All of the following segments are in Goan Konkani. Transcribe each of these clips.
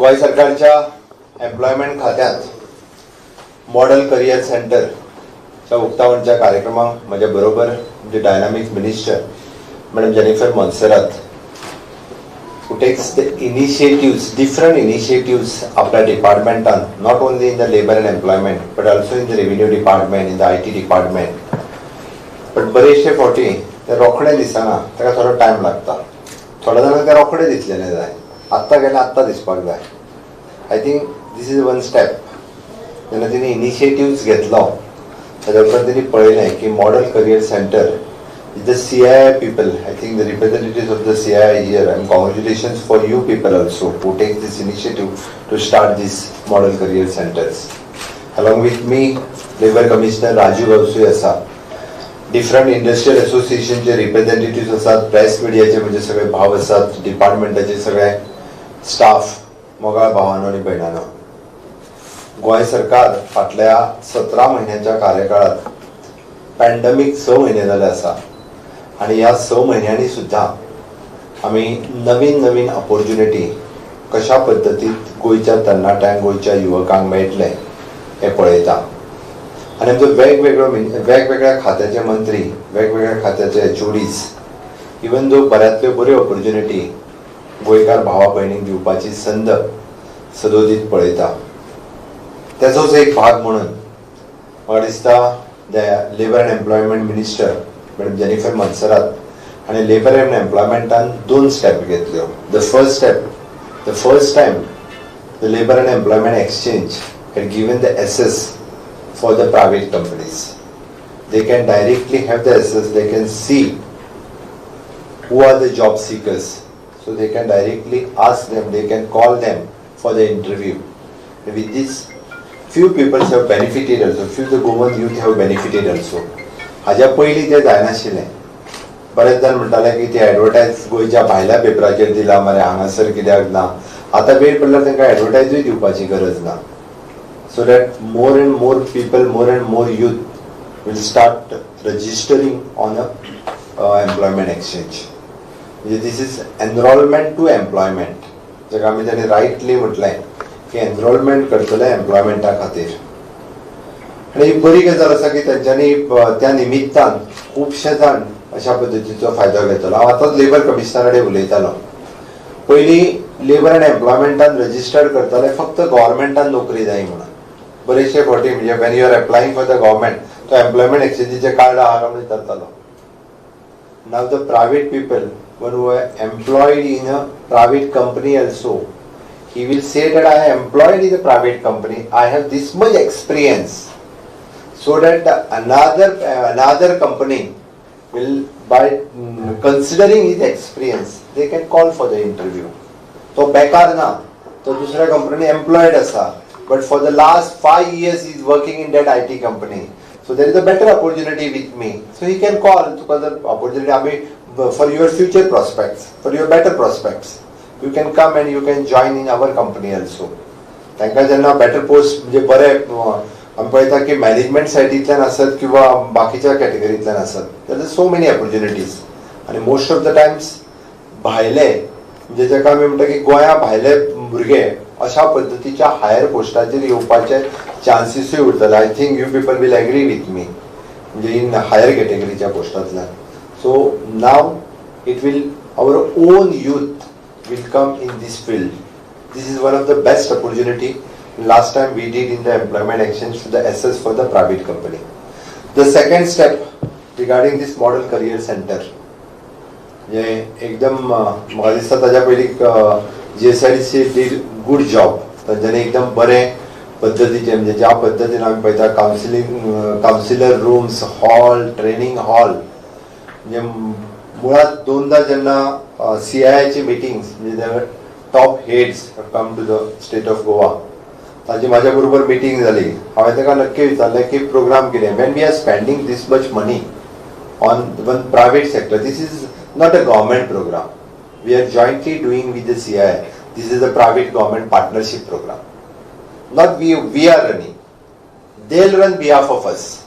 गोंय सरकारच्या एम्प्लॉयमेंट खात्यांत मॉडल करियर सेंटरच्या उक्तावणच्या कार्यक्रमाक म्हज्या बरोबर म्हणजे dynamic minister madam Jennifer Monserrate, who takes the initiatives, different initiatives आपल्या डिपार्टमेंटान, not only in the labour and employment but also in the revenue department, in the IT department. But बरेचशे फावटी ते रोखडे दिसना, ताका थोडो टायम लागता. थोड्या जाणांक ते रोखडे दिसलेले जाय, आत्तां गेले आत्तां दिसपाक जाय. I think this is one step. जेन्ना तेणी इनिशिएटिव्स घेतलो, ताच्या उपरांत तेणी पळयलें की model career centre, the CII people, I think the representatives of the CII here, and congratulations for you people also who take this initiative to start these model career centers. Along with me, Labor Commissioner Raju Gavsuy आसा, डिफरंट इंडस्ट्रियल असोसिएशनचे रिप्रेझेंटेटिव्ह आसात, प्रेस मिडियाचे म्हणजे सगळे भाव आसात, डिपार्टमेंटाचे सगळे स्टाफ, मोगाळ भावानो आनी भयणानो, गोंय सरकार फाटल्या 17 म्हयन्याच्या कार्यकाळात, पॅन्डमीक 6 म्हयने जाले आसा आनी ह्या 6 म्हयन्यांनी सुद्दां आमी नवीन नवीन ऑपॉर्च्युनिटी कशा पद्दतीत गोंयच्या तरणाट्यांक, गोंयच्या युवकांक मेळटलें हें पळयता. आनी आमचो वेगवेगळो वेगवेगळ्या खात्याचे मंत्री, वेगवेगळ्या खात्याचे एचओडीज, इवन दो बऱ्यांतल्यो बऱ्यो ऑपॉर्च्युनिटी गोंयकार भावा भयणींक दिवपाची संद सदोदीत पळयता. तेजोच एक भाग म्हणून म्हाका दिसता the labour and employment minister madam Jennifer Monserrate आनी लेबर अँड एम्प्लॉयमेंटान दोन स्टेप घेतल्यो. The first step, the first time the Labour and Employment Exchange had given the access for the private companies. They can directly have the access, they can see who are the job seekers. So they can directly ask them, they can call them for the interview. And with this, few people have benefited also, few the Goan youth have benefited also. हाज्या पयलीं तें जायनाशिल्लें. बरेच जाण म्हणटाले की ते एडवर्टायज गोंयच्या भायल्या पेपराचेर दिला मरे, हांगासर कित्याक ना? आतां वेळ पडल्यार तांकां एडवर्टायजूय दिवपाची गरज ना, so that more and more people, more and more youth will start registering on a employment exchange. म्हणजे this is enrolment to employment, जाका आमी ताणें रायटली म्हटलें की एनरोलमेंट करतले एम्प्लॉयमेंटा खातीर. आनी ही बरी गजाल आसा की तेंच्यांनी त्या निमित्तान खुबशे जाण अशा पद्दतीचो फायदो घेतलो. हांव आतांच लेबर कमिशनरा कडेन उलयतालो. पयलीं लेबर अँड एम्प्लॉयमेंटान रजिस्टर्ड करताले फक्त गव्हर्मेंटान नोकरी जाय म्हणून. बरेचशे फावटी म्हणजे when you are applying for the government, तो एम्प्लॉयमेंट एक्सचेंजीचे कार्ड आहा काय म्हणून विचारतालो. Now the private people, one who are employed in a private company also, he will say that I am employed in a private company, I have this much experience, so that the another company will, by considering his experience, they can call for the interview. तो बेकार ना, तो दुसऱ्या कंपनी एम्प्लॉयड आसा, but for the last 5 years he is working in that IT company, so there is a better opportunity with me. So he can call, तुका जर opportunity आमी for your future prospects, for your better prospects, you can come and you can join in our company also. तांकां जेन्ना बेटर पोस्ट, म्हणजे बरे आमी पळयता की मॅनेजमेंट सायडींतल्यान आसत किंवा बाकीच्या कॅटेगरींतल्यान आसत, there are so many opportunities. आनी मोस्ट ऑफ the times भायले, म्हणजे जाका आमी म्हणटा की गोंया भायले भुरगे अशा पद्दतीच्या हायर पोस्टाचेर येवपाचे चान्सीसूय उरतले. I think you people will agree with me, म्हणजे इन हायर कॅटेगरीच्या पोस्टांतल्यान. So now it will, our own youth will come in this field. This is one of the best opportunity. Last time we did in the employment exchange to the access for the private company. The second step regarding this model career center, म्हणजे एकदम म्हाका दिसता ताज्या पयलीं GSIDC did good job. तांच्यांनी एकदम बरें पद्दतीचे, म्हणजे ज्या पद्दतीन आमी पळयता counselling, counsellor rooms, hall, training hall, म्हणजे मुळात दोनदा जेन्ना सीआयआयची मिटिंग्स, म्हणजे top heads come to the state of Goa, ताची म्हाज्या बरोबर मिटींग जाली. हांवें ताका नक्की विचारलें की प्रोग्राम कितें, when we are spending this much money on one private sector, this is not a government program. We are jointly doing with the CII. This is a private government partnership program. Not we, we are running. They'll run behalf of us.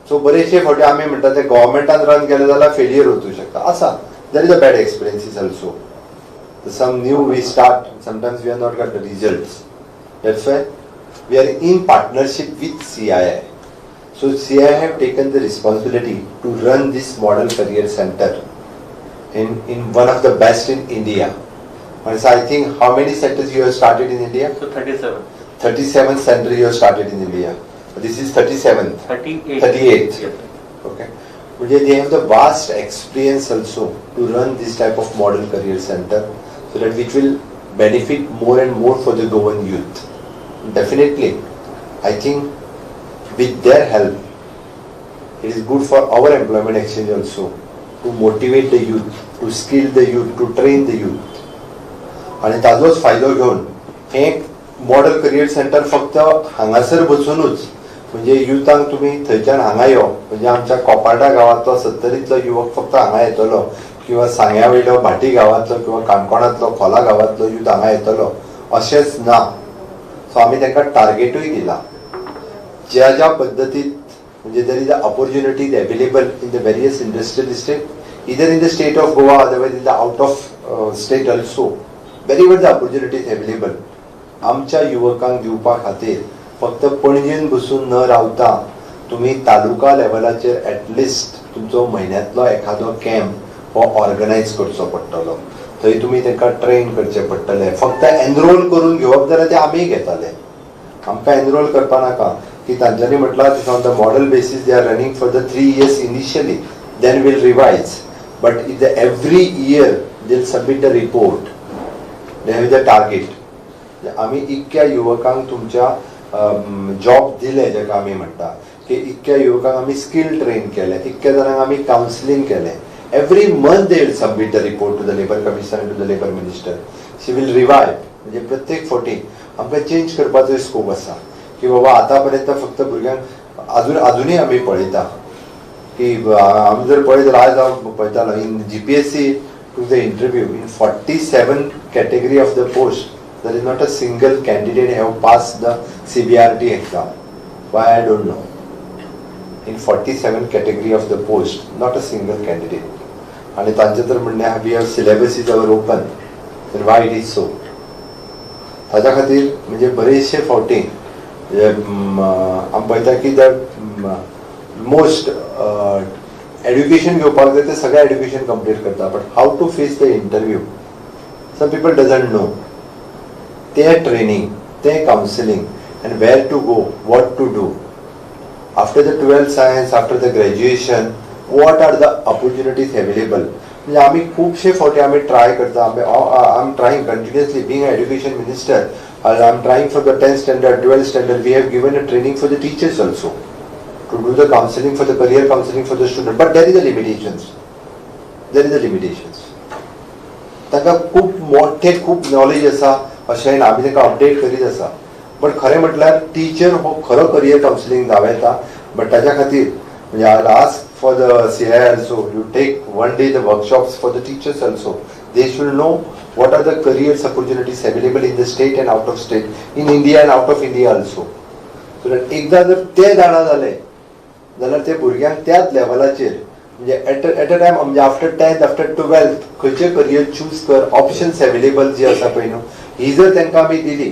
So बरेचशे फावटी आमी म्हणटा ते गव्हर्मेंटान रन केले जाल्यार फेलियर वचूं शकता. आसा, there is a bad experiences also. Some new we start, sometimes we are not got the results. That's why we are in partnership with CII. So CII have taken the responsibility to run this model career center in one of the best in India. And so I think how many centers you have started in India? So 37. 37 centers you have started in India. This is 37th. 38. 38. Yes. Okay. म्हणजे they have the vast experience also to run this type of model career center, so that which will benefit more and more for the Goan youth. Definitely, I think with their help, it is good for our employment exchange also to motivate the youth, to skill the youth, to train the youth. आणि ताजोच फायदो घेवन हें मॉडल करियर सेंटर फक्त हांगासर बसुनूच, म्हणजे युथांक तुमी थंयच्यान हांगा यो, म्हणजे आमच्या कोपार्डा गांवांतलो सत्तरींतलो युवक फक्त हांगा येतलो किंवा सांग्या वयलो भाटी गांवांतलो किंवा काणकोणांतलो खोला गांवांतलो युथ हांगा येतलो अशेंच ना. सो आमी तांकां टार्गेटूय दिला, ज्या ज्या पद्दतीत म्हणजे there is a opportunities available in the various industrial estate, either in the state of Goa, otherwise in the out of state also, wherever the opportunities available, आमच्या युवकांक दिवपा खातीर फक्त पणजेन बसून न रावता तुमी तालुका लेवलाचेर एटलिस्ट तुमचो म्हयन्यांतलो एखादो कॅम्प हो ऑर्गनायज करचो पडटलो. थंय तुमी तांकां ट्रेन करचे पडटले. फक्त एनरोल करून घेवप जाल्यार ते आमी घेताले, आमकां एनरोल करपा नाका की तांच्यांनी म्हटलां on the model basis they are running for the 3 years initially, then will revise. But if the every year they submit the report, they have the target, आमी इतक्या युवकांक तुमच्या जॉब दिले, जाका आमी म्हणटा की इतक्या युवकांक आमी स्कील ट्रेन केले, इतक्या जाणांक आमी कावन्सिलींग केलें. Every month they will submit the report to the labour commissioner, to the labour minister. She will revive. म्हणजे प्रत्येक फावटी आमकां चेंज करपाचो स्कोप आसा की बाबा आतां पर्यंत फक्त भुरग्यांक अजून अजुनूय आमी पळयता की आमी जर पळयत जाल्यार आयज हांव पळयतालो, in GPSC to the interview in 47 category of the post, there is not a single candidate have passed the CBRT exam. Why, I don't know. In 47 category of the post, not a single candidate. आणि तांचें तर म्हणणें आहा, we have syllabus is our open, then why it is so? ताच्या खातीर म्हणजे बरेचशे फावटी म्हणजे आमी पळयता की the most education घेवपाक जाय ते सगळें एड्युकेशन कंप्लीट करता, but how to face the interview, some people doesn't know. ते ट्रेनिंग, ते counselling and where to go, what to do after the 12th science, after the graduation, what are the opportunities available. म्हणजे आमी खुबशे फावटी आमी ट्राय करता. आमी, I am trying continuously, being education minister, I am trying for the 10th standard, 12th standard. We have given a training for the teachers also to do the counselling for the career counselling for the student, but there is a limitations, there is a limitations. तांकां खूब मोठे खूब नॉलेज आसा अशें ना, आमी तांकां अपडेट करीत आसा. बट खरें म्हटल्यार टिचर हो खरो करियर कावन्सिलींग जावं येता. बट ताच्या खातीर म्हणजे I ask for the CII also, you take one day the workshops for the teachers also. They should know what are the careers opportunities available in the state and out of state, in India and out of India also. So that एकदां जर ते जाणा जाले जाल्यार ते भुरग्यांक त्याच लेवलाचेर, म्हणजे एट अ टायम, म्हणजे आफ्टर 10th, after 12th खंयचे करियर चूज कर, ऑप्शन्स अवेलेबल जी आसा पळय न्हू, ही जर तांकां आमी दिली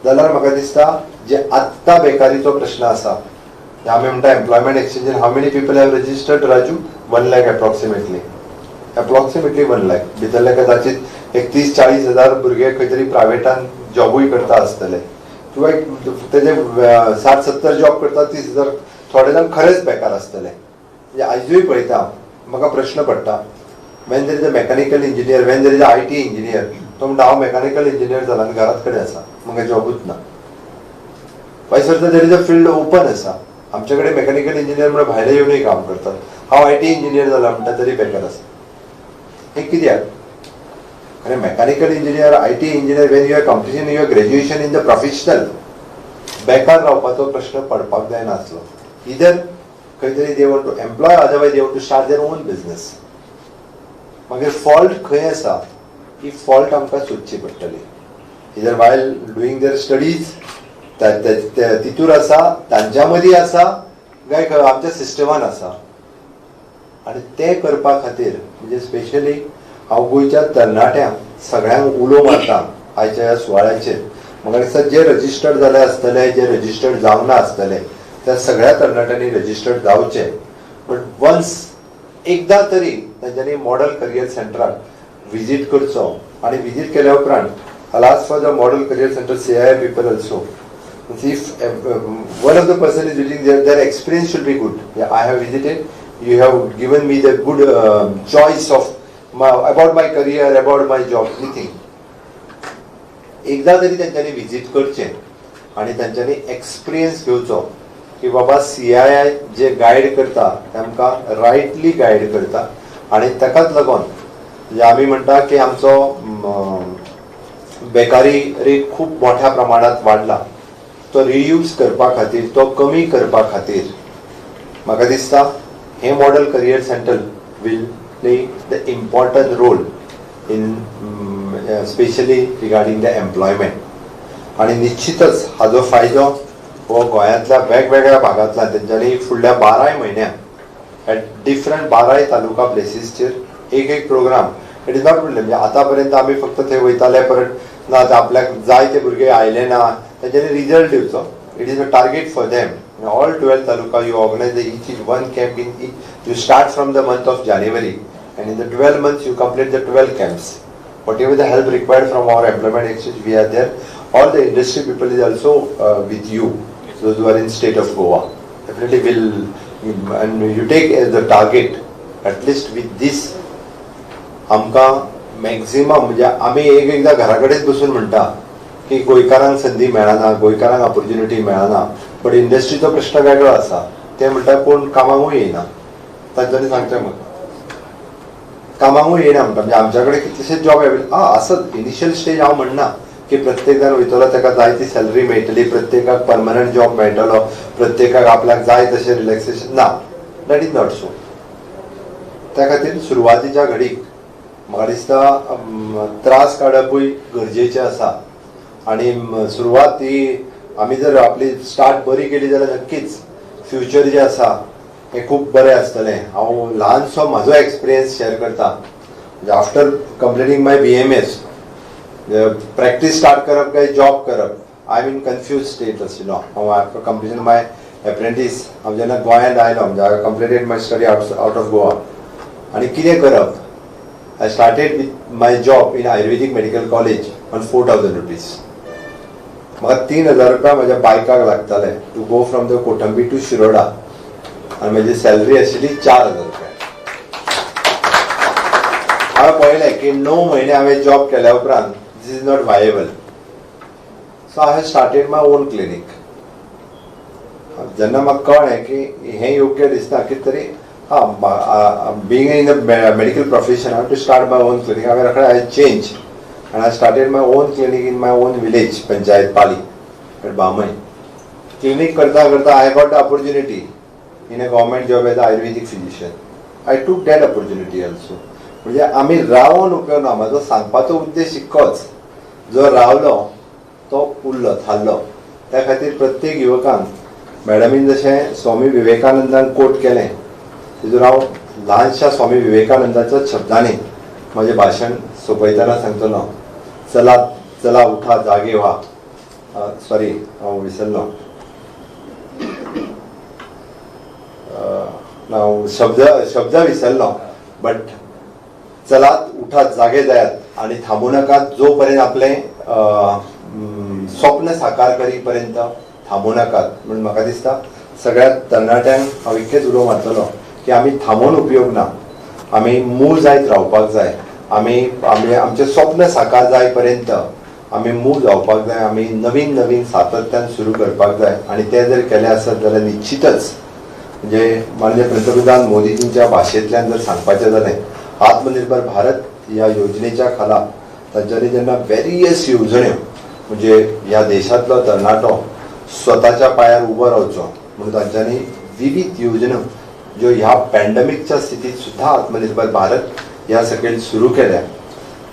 जाल्यार म्हाका दिसता जे आत्तां बेकारीचो प्रश्न आसा, आमी म्हणटा employment एक्सचेंजीन how many people have registered, Raju? 1 lakh approximately, approximately 1 lakh. भितरले कदाचित एक 30-40 हजार भुरगे खंय तरी प्रायवेटान जॉबूय करता आसतले किंवा एक तेजे 60-70 जॉब करता, 30 हजार थोडे जाण खरेच बेकार आसतले. म्हणजे आयजूय पळयता, म्हाका प्रश्न पडटा, when there is a mechanical engineer, when there is a IT engineer, तो म्हणटा हांव मेकॅनिकल इंजिनियर जाला आनी घरात कडेन आसा, म्हाका जॉबूच ना. Vice versa, there is a field open आसा. आमचे कडेन मेकॅनिकल इंजिनियर म्हणून भायले येवनूय काम करतात. हांव IT engineer जाला म्हणटा तरी बेकार आसा. हें कित्याक? आनी mechanical engineer, IT engineer, when you are completion your graduation in the professional, बेकार रावपाचो प्रश्न पडपाक जायनासलो. इदर खंय तरी they want to employ, otherwise they want to start their own business. मागीर फॉल्ट खंय आसा, ही फॉल्ट आमकां सोदची पडटली. Either while doing their studies तितूर आसा, तांच्या मदीं आसा, काय आमच्या सिस्टमान आसा. आनी तें करपा खातीर म्हणजे स्पेशली हांव गोंयच्या तरणाट्यांक सगळ्यांक उलो मारता आयच्या ह्या सुवाळ्याचेर. म्हाका दिसता जे रजिस्टर्ड जाले आसतले, जे रजिस्टर्ड जावना आसतले त्या सगळ्या तरणाट्यांनी रजिस्टर्ड जावचे, बट वन्स एकदां तरी तांच्यांनी मॉडल करियर सेंटराक विजीट करचो. आनी विजीट केल्या उपरांत I'll ask for the model career center CII people also. If one of the person is visiting, their experience should be good. Yeah, I have visited, you have given me the good choice of about my career, about my job, anything. एकदा तरी तांच्यांनी विजीट करचें आनी तांच्यांनी एक्सपिरियन्स घेवचो की बाबा CII जे गायड करता तेमकां रायटली गायड करता. आनी ताकाच लागून म्हणजे आमी म्हणटा की आमचो बेकारी रेट खूब मोठ्या प्रमाणात वाडला, तो रिड्यूस करपा खातीर, तो कमी करपा खातीर म्हाका दिसता हें model career centre will play the important role in specially regarding the employment. आनी निश्चितच हाजो फायदो हो गोंयांतल्या वेगवेगळ्या भागांतल्यान तेंच्यांनी फुडल्या 12 म्हयन्यांक एट डिफरंट 12 तालुका प्लेसीसचेर एक एक प्रोग्राम. It is not म्हणजे आतां पर्यंत आमी फक्त थंय वयताले, परत ना आतां आपल्याक जाय ते भुरगे आयले ना, तेंच्यांनी रिजल्ट दिवचो. It is a target for them. All 12 taluka you organize each is one camp in each. You start from the month of January and in the 12 months you complete the 12 camps. Whatever the help required from our employment exchange, we are there. All the industry people is also with you, those who are in state of Goa. Definitely will, and you take as the target, at least with this, आमकां मॅक्झिमम म्हणजे आमी एक एकदां घरा कडेन बसून म्हणटा की गोंयकारांक संदी मेळना, गोंयकारांक ऑपॉर्च्युनिटी मेळना, बट इंडस्ट्रीचो प्रश्न वेगळो आसा. ते म्हणटा कोण कामाकूय येयना, तांच्यांनी सांगचें म्हाका कामाकूय येयना म्हणटा. म्हणजे आमच्या कडेन कितलेशेच जॉब एवेलेबल आसत. इनिशियल स्टेज हांव म्हणना की प्रत्येक जाण वयतलो ताका जाय ती सॅलरी मेळटली, प्रत्येकाक परमनंट जॉब मेळटलो, प्रत्येकाक आपल्याक जाय तशें रिलॅक्सेशन ना. That is not so. त्या खातीर सुरवातीच्या घडीक म्हाका दिसता त्रास काडपूय गरजेचें आसा. आनी सुरवात ही आमी जर आपली स्टार्ट बरी केली जाल्यार नक्कीच फ्युचर जें आसा हें खूब बरें आसतलें. हांव ल्हानसो म्हाजो एक्सपिरियन्स शेअर करता. म्हणजे after completing my BMS, practice start करप काय जॉब करप, I am in confuse state आशिल्लो हांव. आफ्टर कंप्लिशन माय एप्रेंटीस हांव जेन्ना गोंयांत आयलो, म्हणजे I completed my study out of Goa, आनी कितें करप, I started with my job in Ayurvedic Medical College on 4,000 rupees. म्हाका 3,000 रुपया म्हज्या बायकाक लागताले to go from the Kotambi to Shiroda, आनी म्हजी सॅलरी आशिल्ली 4,000 रुपया. हांवें पळयलें की 9 म्हयने हांवें जॉब केल्या उपरांत this is not viable, so I have started my own clinic. जेन्ना म्हाका कळ्ळें की हें योग्य दिसना कितें तरी, हां, being in the medical profession I to start my own clinic. हांवें रोखडें I change and I started my own clinic in my own village panchayat Pali at Bamoi. Clinic करता करता I got the opportunity in a government job as a Ayurvedic physician. I took that opportunity also. म्हणजे आमी रावोन उपयोग ना. म्हाजो सांगपाचो उद्देश इतकोच, जो रावलो तो उरलो, थारलो. त्या खातीर प्रत्येक युवकान मॅडमीन जशें स्वामी विवेकानंदान कोट केलें, तितून हांव ल्हानशा स्वामी विवेकानंदाच्याच शब्दांनी म्हजें भाशण सोंपयतना सांगतलो. चला चला, उठा, जागे व्हा. सॉरी, हांव विसरलो हांव शब्द शब्द विसरलो, बट चलात, उठात, जागे जायात आणि थांबू नाकात. जोपर्यंत आपलें स्वप्न साकार करीपर्यंत थांबू नाकात. म्हणून म्हाका दिसता सगळ्या तरणाट्यांक हांव इतकेच उलो मारतलो की आमी थांबोवन उपयोग ना, आमी मूव जायत रावपाक जाय. आमी आमी आमचें स्वप्न साकार जाय पर्यंत आमी मूव जावपाक जाय. आमी नवीन नवीन सातत्यान सुरू करपाक जाय आनी तें जर केलें आसत जाल्यार निश्चितच, म्हणजे माननीय पंतप्रधान मोदीजींच्या भाशेंतल्यान जर सांगपाचें जालें, आत्मनिर्भर भारत ह्या योजनेच्या खाला तांच्यांनी जेन्ना वेरियस येवजण्यो, म्हणजे ह्या देशांतलो तरणाटो स्वताच्या पांयार उबो रावचो म्हणून तांच्यांनी विविध येवजण्यो ज्यो ह्या पॅन्डमिकच्या स्थितीत सुद्धा आत्मनिर्भर भारत ह्या सकयल सुरू केल्या,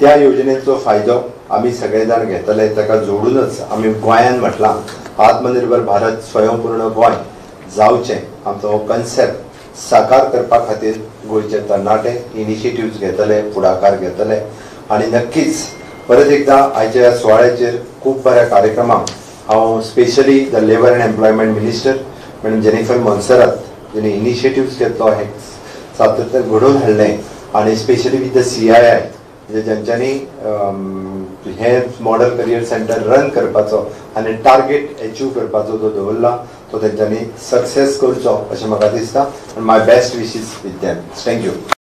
त्या योजनेचो फायदो आमी सगळे जाण घेतले. ताका जोडूनच आमी गोंयान म्हटलां आत्मनिर्भर भारत, स्वयंपूर्ण गोंय जावचें, आमचो हो कन्सेप्ट साकार करपा खातीर गोंयचे तरणाटे इनिशिएटिव्ज घेतले, फुडाकार घेतले. आनी नक्कीच परत एकदा आयच्या ह्या सुवाळ्याचेर खूब बऱ्या कार्यक्रमाक हांव specially the Labour and Employment Minister, Madam Jennifer Monserrate, जेणे इनिशिएटिव्स घेतलो, हे सातत्य घडोवन हाडलें आनी स्पेशली विथ the CII, म्हणजे ज्यांच्यांनी हे मॉडल करियर सेंटर रन करपाचो आनी टार्गेट अचीव करपाचो जो दवरला, तो तेंच्यांनी सक्सेस करचो अशें म्हाका दिसता आनी my best wishes with them. Thank you.